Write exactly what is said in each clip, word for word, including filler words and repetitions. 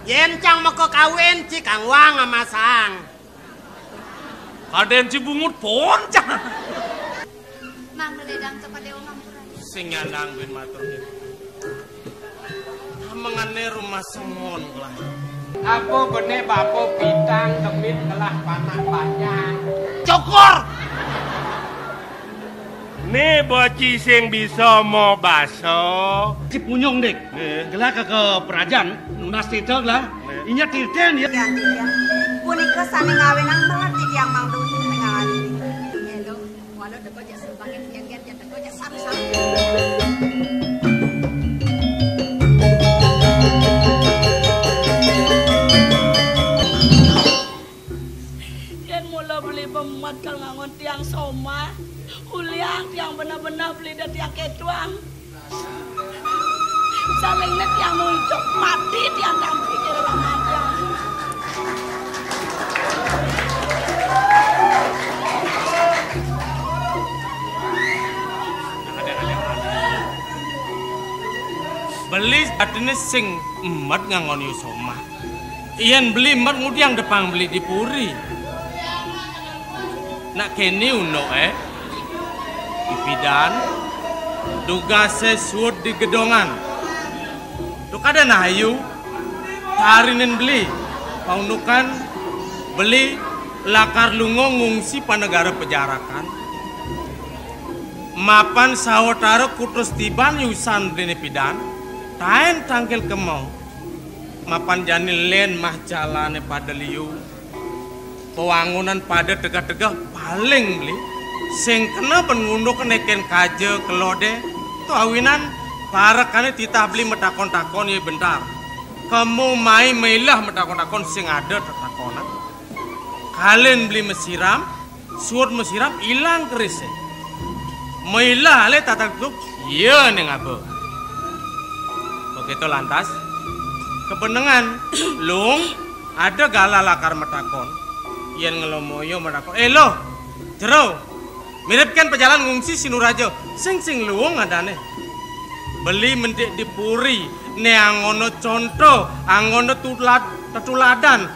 Yén cang maka kawin ci kang wang amasang. Kadén ci bungut pon cang. Mangda ledang ka Padewa ngampura. Sing nyandang bin matur. Amengané rumah sengon lah. Apa bené bapa pitang demit ngelah panak banyak. Cokor. Né boci sing bisa mobasa. Ci punyung, Dik. Nggih. Gelah ka, ka perajan, nunas tita gelah. Nggih. Inya titen ya. Iya, iya. Punika sané ngawinang melet titiang mangduni mengalami. Halo, walau teko jak sembangin, gen-gen jak teko jak sami-sami. Yén mula beli bemet kal ngangon tiang somah, uliang tiang benah-benah beli da tiang ketuang. Saling ne tiang nunjuk mati tiang tampi kira laman tiang. Beli artinya sing emet ngangon yu somah. Yén beli emet ngudiang depang beli di puri. Nak kéné unduk, eh. Ipidan, dugasé suud di gedongan. Tuh kada nayu, tarinin beli, paundukan beli lakar lunga ngungsi panegara pejarakan. Mapan sawetara kutus tiban yusan beliné pidan, taén tangkil kemong. Mapan jani lén mah jalané pada liu. Pewangunan pada tegah-tegah paling beli. Sing kena ben ngunduk nekén kaja kelodé. To awinan parekané titah beli matakon-takon ya bentar. Kemu mai mailah matakon-takon sing ada tetakonan. Kalin beli masiram, suud masiram ilang kerisé. Mailah alé tatak tuh, iya ning apa. Begitu lantas, kebenengan, Lung, ada galah lakar matakon. Yén ngelomoyo matakon, "Eh, Loh, Jero, mirip kan pejalan ngungsi Sinuraja, sing sing luung adané." Beli mendik di puri, né angono conto, angono tulad, tetuladan,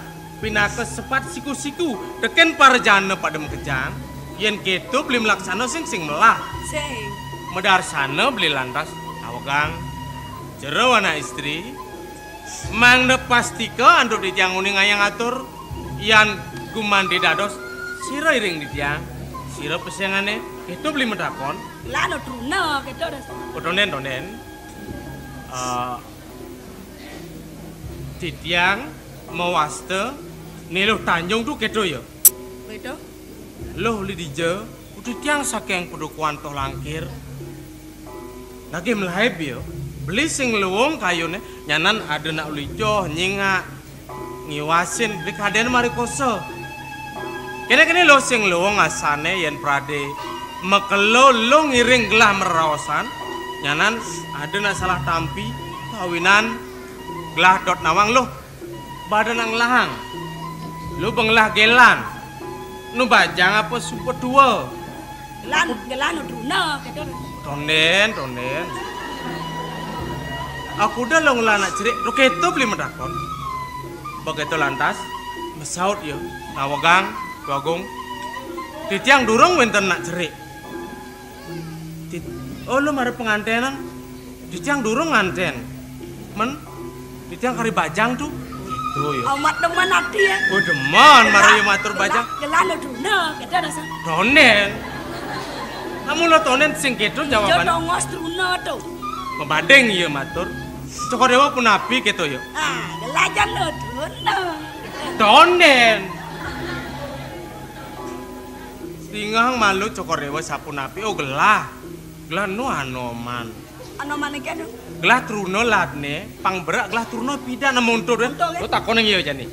pinaka sepat siku-siku, tekén parajana pada makejang, yén kéto beli melaksana sing sing melah. Sing. Madarsana beli lantas, awegang. Jero anak istri, mangda pastika antuk titiang uning ayang atur, yan gumanti dados, sira iring titiang, sira pesengané, kéto beli matakon. Lan truna, kéto das. Oh, tondén, tondén. Eh, titiang mawasta Ni Luh Tanjung tu kéto ya. Kéto. Luh uli dija, titiang saking Padukuhan Toh Langkir. Nagih melaib ya. Beli sing luung kayuné, nyanan ada nak uli joh, nyingak, ngiwasin, beli kadén mari kosa. Kéné-kéné Luh sing luung asané yén pradé makelo Luh ngiring gelah meraosan, nyanan ada nak salah tampi, kawinan gelah dot nawang Luh. Badan nang lahang. Luh bengelah gelan. Nu bajang apa supa tua? Gelan, gelan nu truna, kéto. Tondén, tondén. Aku dah lo ngelah nak cerik, lo kéto beli matakon. Begitu lantas, masaut ya, ngawegang, Tuagung. Titiang durung wénten nak cerik. Tit-, oh, lo mara pengantenan. Titiang durung nganten. Men, titiang kari bajang tu. Itu ya. Amat demen ati ya. Oh, demen, mara ya matur bajang. Gelah, gelah lo truna, kéto dasar. Tondén. Kamu lo tondén sing kéto jawaban. Dongos truna tu. Mabading ya matur. Cokor Dewa punapi kéto ya. Ah, gelah jan lo truna. Tondén. Tingah malu Cokor Dewa sapunapi, oh gelah. Gelah nu Anoman. Anoman iki anu. Gelah truna ladné, pang berak gelah truna pidan muntur kan. Muntur, kan? Lo takon yang iya jani.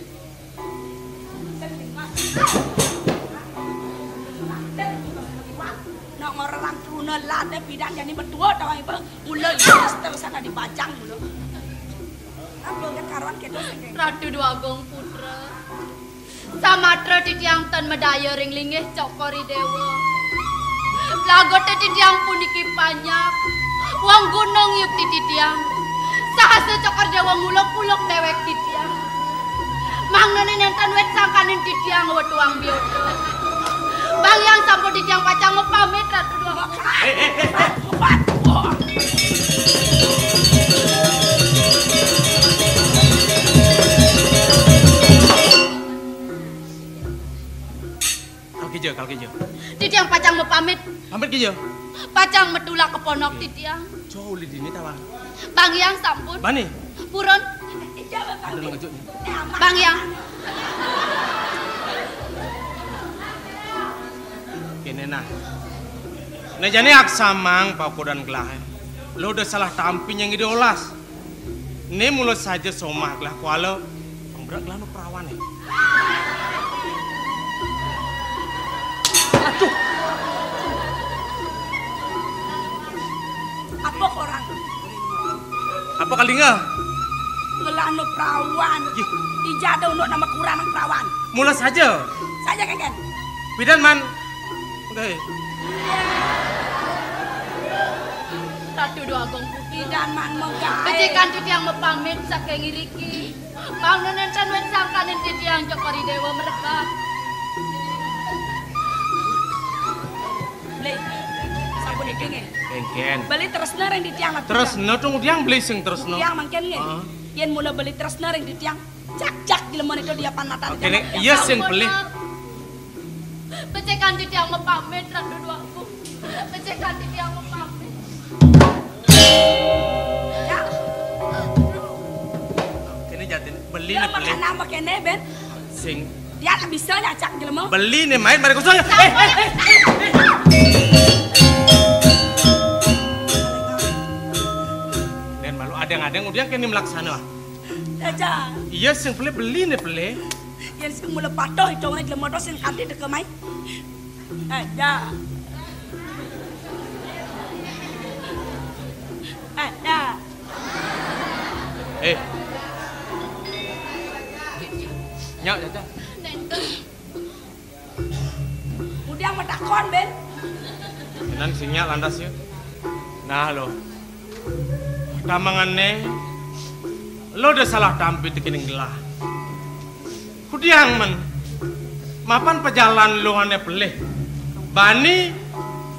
Nak ngorang truna ladné pidan jani metua tawang iba. Mula iya terusan dibajang mula. Apa kan karuan kéto sing. Ratu Dwagung Putra. Samatra titiang tan madaya ring linggih Cokor I Dewa. Laguté titiang puniki panjak. Wong gunung yukti titiang. Sahasa Cokor Dewa nguluk-uluk déwék titiang. Mangdané nénten wit sangkaning titiang wetuang biota. Bang Hyang sampun titiang pacang mapamit, Ratu Déwa. Eh, eh, eh, eh. Kal kija, kal kija. Titiang pacang mapamit. Pamit kija? Pacang matulak ka pondok titiang. Jo, uli dini tawang. Bang Hyang sampun. Bani? Purun. Ada nang ngejut. Bang Hyang. Kéné nah. Nah, jani aksamang pakudan gelah. Lo udah salah tampi nyang ide olas. Né mula saja somah gelah kuala, pang berat gelah nu perawané. Aduh. Apa korang? Apa kalinga? Gelah nu perawan. Ih. Ija ada unduk nama kurang perawan. Mula saja. Saja, kéngkén. Pidan man. Udah, eh. Ratu Déwa Agung. Pidan man menggaé. Becik kanti titiang mapamit saking iriki. Mangda nénten wit sangkaning titiang Cokor I Déwa mrebak. Beli. Sampun iki nggih. Kéngkén. Beli tresna ring titiang. Tresna to ngudiang beli sing tresna. Titiang mangkin nggih. Heeh. Yén mula beli tresna ring titiang, cak-cak jleman itu diapan matan. Oké, Nek. Iya sing beli. Becik kanti titiang mapamit, Ratu Déwa Agung. Becik kanti titiang mapamit. Ya. Kéné jatin beli né beli. Makan apa kéné, Ben? Sing. Dia bisa nyacak jelema. Beli né main mari kusung. Eh, eh, eh. Dén malu adéng-adéng udiang kéné melaksana. Jaja. Iya sing pelé beli né pelé. Yén sing mula patuh hitungné jelema to sing kanti teka mai. Eh, ya. Eh, ya. Eh. Nyak, Caca. Udiang matakon, Ben. Nan sing nyak lantas ya. Nah, lo. Tamangané, lo udah salah tampi tekening gelah. Kudiang men, mapan pejalan lo ané pelih. Bani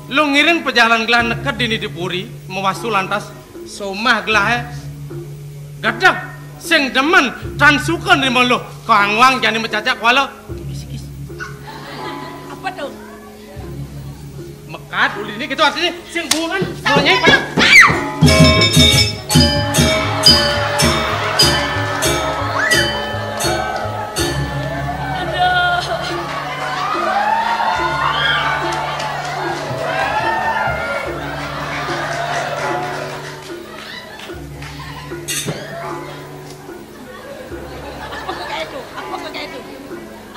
lo ngiring pejalan gelah neked dini di puri, mawasu lantas somah gelahé. Gedeg, sing demen, tan suka nrima lo, kangwang jani macacak kuala. Apa tuh? Mekat, uli ini gitu artinya sing buungan, buungan. Aduh. Apa kaya itu? Apa kaya itu?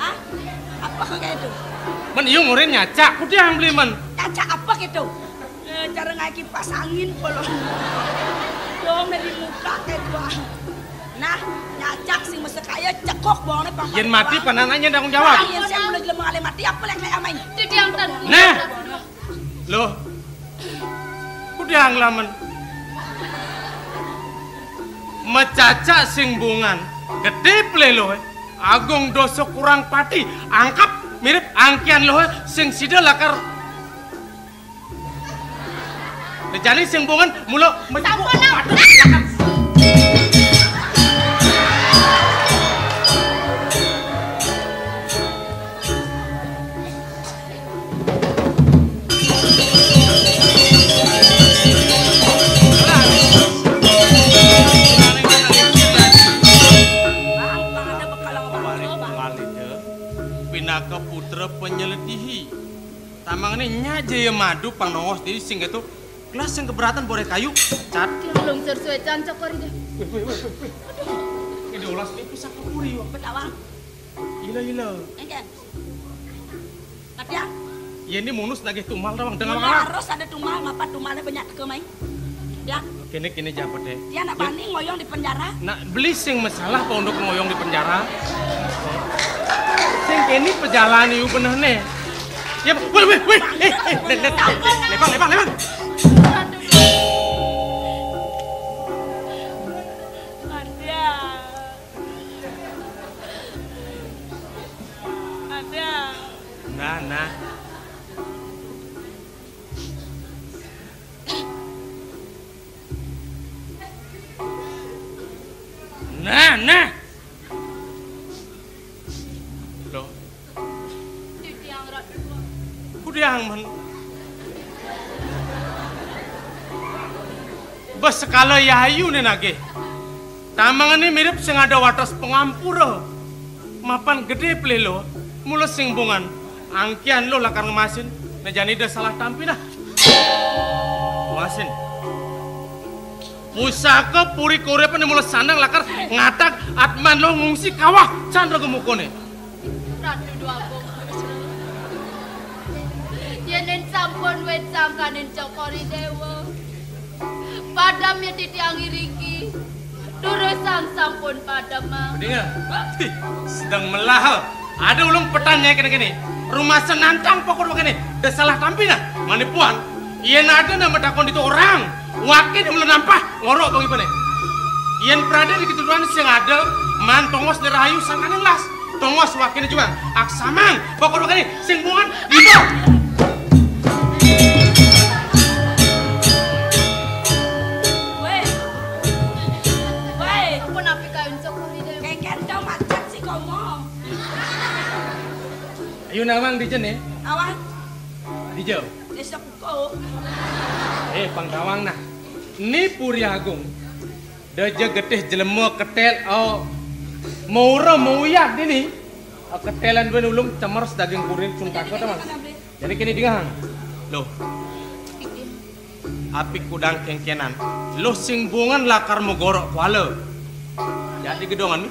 Hah? Apa kaya itu? Men iya ngurin nyacak, kudiang beli men. Nyacak apa gitu? Eh, cara ngaé kipas angin kolo. Dong dari muka kayak gua. Nah, nyacak sing mesek kaya cekok bawangnya pang. Yén mati panananya tanggung jawab. Yén sing mulai jelema ngalih mati apa yang kayak main? Titiang tan. Nah. Loh. Kudiang lamen. Macacak sing bungan. Gedé pelé loh. Agung dosa kurang pati. Angkep mirip angkian loh. Sing sida lakar. Jani sing bungan mula. Sampun, Nang. Pinaka putra penyeledihi. Tamangané nyak jaya madu pang nongos diri sing gitu. Gelas sing keberatan boré kayu. Cat. Lungsur suécan cokor ida. Wéh, wéh, wéh, wéh, wéh. Aduh. Ini olas ini pusaka puri, wah. Betawang. Ila, ila. Engken. Katiang. Ya, ini munus nagih tumal, tawang. Dengan mana harus ada tumal, ngapa tumalnya banyak teka mai? Ya. Kéné, kéné japeté. Ya, nak bani ngoyong di penjara. Nak beli sing masalah apa untuk ngoyong di penjara? Sing kéné pejalan iu benehné. Ya, wéh, wéh, wéh. Eh, eh, lé-, lé-, lé-, lebang, lebang, lebang. Aduh. Katiang. Nah. Nah, nah. Loh. Titiang Ratu. Kudiang men. Bes sekala yayu ne nagih. Tamangane mirip sing ada wates pangampura. Mapan gedhe pelih lo, mula sing bongan. Angkihan lo lakar ngemasin, ne jani da salah tampi nah. Masin. Pusaka puri kuripane mula sandang lakar ngatak atman lo ngungsi kawah candra gemukone. Ratu Dwagung. Yenin sampun wit sangkaning Cokor I Dewa. Padam ya titiang iriki. Durusang sampun padam, Mang. Dinga. Hih, sedeng melah. Ada ulung petan nyai kene-kene. Rumasa nantang pokok kene. Da salah tampi nah. Mane puan. Yen ada nama takon ditu orang. Wakin mula nampah ngorok bang ipane. Yen prade dikituduhan sing ada, man tongos ne rahayu sangkane las. Tongos wakine juang. Aksamang, pokok wakine sing muan iba. Weh. Weh. Ampun, api kayun Cokor I Dewa. Kengken dong macet si komo. Ayo nawang dija ne. Awan. Dija. Desa Kuko. Eh, pang tawang nah. Ni Puri Agung. Da ja getih jelema ketel, oh, maura mauyad dini. Oh, ketelan duwe ulung cemeres daging kurin sungkaka, ta, Mang. Jani kene dingang. Loh. Api kudang kengkenan. Loh sing bongan lakar magorok kuala. Jadi gedongan ni.